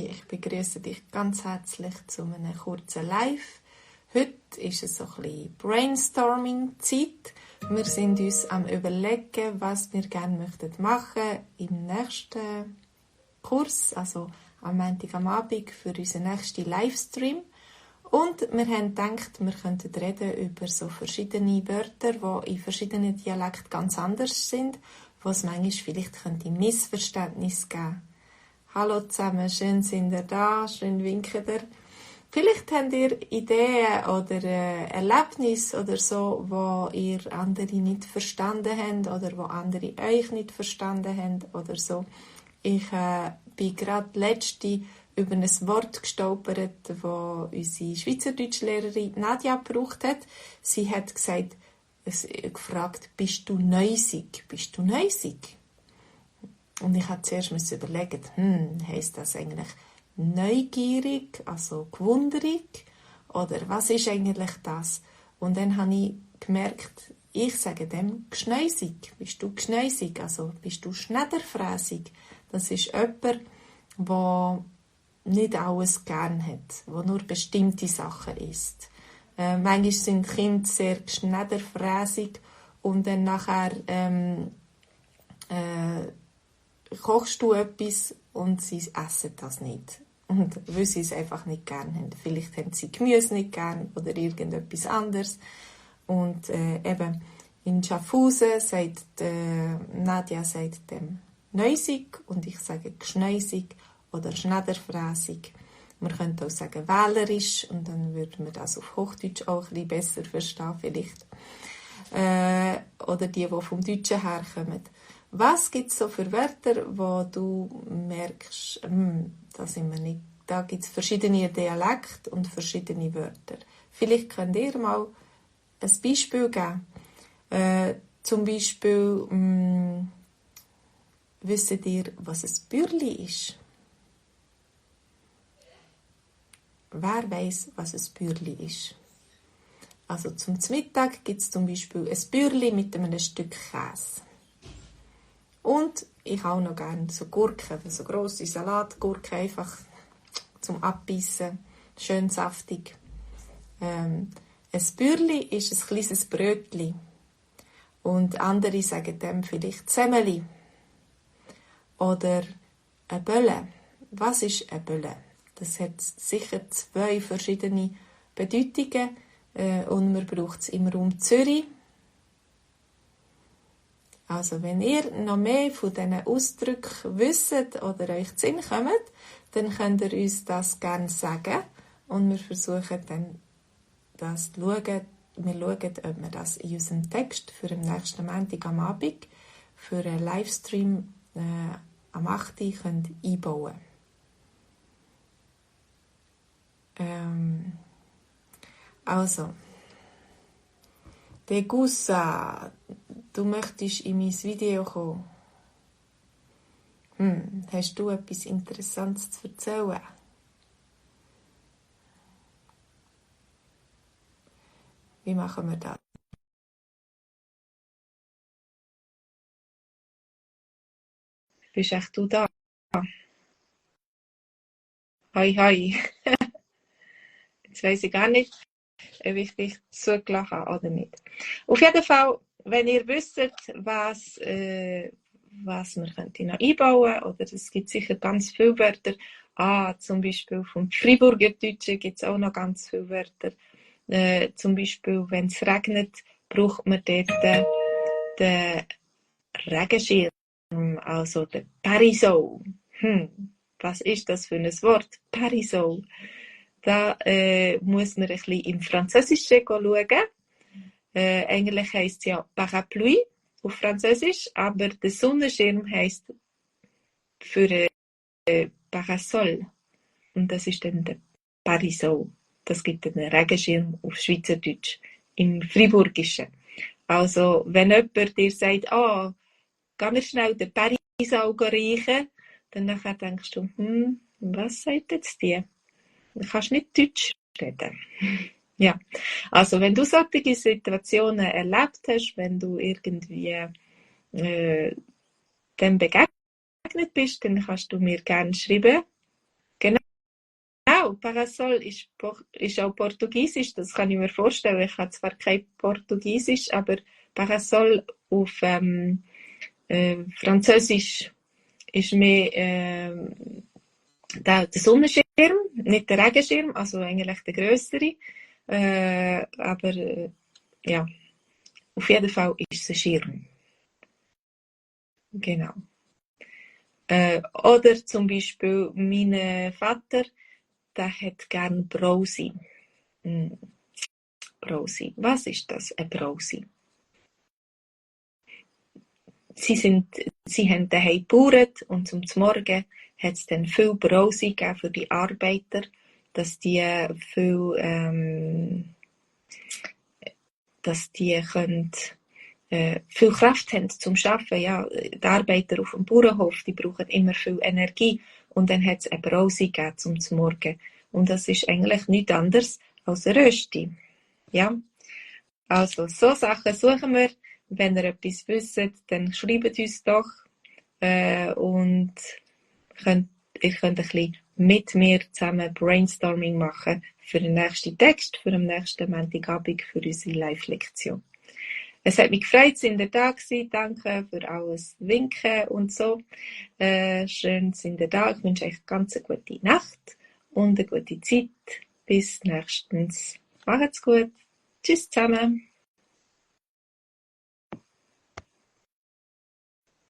Ich begrüße dich ganz herzlich zu einem kurzen Live. Heute ist es so ein bisschen Brainstorming-Zeit. Wir sind uns am Überlegen, was wir gerne machen möchten im nächsten Kurs, also am Montag am Abend für unseren nächsten Livestream. Und wir haben gedacht, wir könnten reden über so verschiedene Wörter, die in verschiedenen Dialekten ganz anders sind, wo es manchmal vielleicht Missverständnisse geben könnte. Hallo zusammen, schön sind ihr da, schön winken ihr. Vielleicht habt ihr Ideen oder Erlebnisse oder so, wo ihr andere nicht verstanden habt oder wo andere euch nicht verstanden haben oder so. Ich bin gerade letzte über ein Wort gestolpert, das unsere Schweizerdeutschlehrerin Nadja gebraucht hat. Sie hat gefragt, bist du neusig? Bist du neusig? Und ich musste zuerst überlegen, heisst das eigentlich neugierig, also gewunderig? Oder was ist eigentlich das? Und dann habe ich gemerkt, ich sage dem gschneusig. Bist du gschneusig? Also bist du schneiderfräsig? Das ist jemand, der nicht alles gern hat, der nur bestimmte Sachen isst. Manchmal sind Kinder sehr schneiderfräsig und dann nachher kochst du etwas und sie essen das nicht. Und weil sie es einfach nicht gern haben. Vielleicht haben sie Gemüse nicht gern oder irgendetwas anderes. Und eben in Schaffhausen sagt Nadja sagt dem neusig und ich sage gschneusig oder schneiderfräsig. Man könnte auch sagen wählerisch und dann würde man das auf Hochdeutsch auch ein bisschen besser verstehen vielleicht. Oder die vom Deutschen herkommen. Was gibt es so für Wörter, wo du merkst, da gibt es verschiedene Dialekte und verschiedene Wörter. Vielleicht könnt ihr mal ein Beispiel geben. Zum Beispiel, wisst ihr, was ein Bürli ist? Wer weiss, was ein Bürli ist? Also zum Mittag gibt es zum Beispiel ein Bürli mit einem Stück Käse. Und ich auch noch gerne so Gurken, so grosse Salatgurken, einfach zum Abbeissen, schön saftig. Ein Bürli ist ein kleines Brötli. Und andere sagen dem vielleicht Semmeli. Oder eine Bölle. Was ist eine Bölle? Das hat sicher 2 verschiedene Bedeutungen. Und man braucht es im Raum Zürich. Also wenn ihr noch mehr von diesen Ausdrücken wisst oder euch zu Sinn kommt, dann könnt ihr uns das gerne sagen. Und wir versuchen dann, das zu schauen. Wir schauen, ob wir das in unserem Text für den nächsten Montag am Abend für einen Livestream am 8. einbauen können. Also, Degussa, du möchtest in mein Video kommen. Hast du etwas Interessantes zu erzählen? Wie machen wir das? Bist echt du da? Hoi, hoi. Jetzt weiss ich gar nicht, ob ich dich zugelassen habe oder nicht. Auf jeden Fall, wenn ihr wisst, was wir noch einbauen könnten, oder es gibt sicher ganz viele Wörter. Zum Beispiel vom Friburger Deutschen gibt es auch noch ganz viele Wörter. Zum Beispiel, wenn es regnet, braucht man dort den Regenschirm, also den Parasol. Was ist das für ein Wort? Parasol. Da muss man ein bisschen im Französischen schauen. Eigentlich heisst es ja Parapluie auf Französisch, aber der Sonnenschirm heisst für Parasol. Und das ist dann der Parasol. Das gibt einen Regenschirm auf Schweizerdeutsch, im Friburgischen. Also, wenn jemand dir sagt, geh mir schnell den Parasol reichen, dann nachher denkst du, was sagt jetzt die? Du kannst nicht Deutsch reden. Ja, also wenn du solche Situationen erlebt hast, wenn du irgendwie dem begegnet bist, dann kannst du mir gerne schreiben. Genau. genau, Parasol ist auch Portugiesisch, das kann ich mir vorstellen. Ich habe zwar kein Portugiesisch, aber Parasol auf Französisch ist mehr der Sonnenschirm, nicht der Regenschirm, also eigentlich der grössere. Aber ja, auf jeden Fall ist es ein Schirm. Genau. Oder zum Beispiel mein Vater, der hat gern Brosi. Brosi. Was ist das, ein Brosi? Sie haben daheim gebaut und zum Morgen hat es dann viel Brosi gegeben für die Arbeiter, dass die viel Kraft haben zum Arbeiten. Ja, die Arbeiter auf dem Bauernhof, die brauchen immer viel Energie. Und dann hat es eine Brause gegeben zum Morgen. Und das ist eigentlich nichts anderes als ein Rösti. Ja, also so Sachen suchen wir. Wenn ihr etwas wisst, dann schreibt uns doch. Und ihr könnt ein bisschen mit mir zusammen Brainstorming machen für den nächsten Text, für den nächsten Montagabend, für unsere Live-Lektion. Es hat mich gefreut, sind ihr da gewesen. Danke für alles Winken und so. Schön sind ihr da. Ich wünsche euch ganz eine gute Nacht und eine gute Zeit. Bis nächstens. Macht's gut. Tschüss zusammen.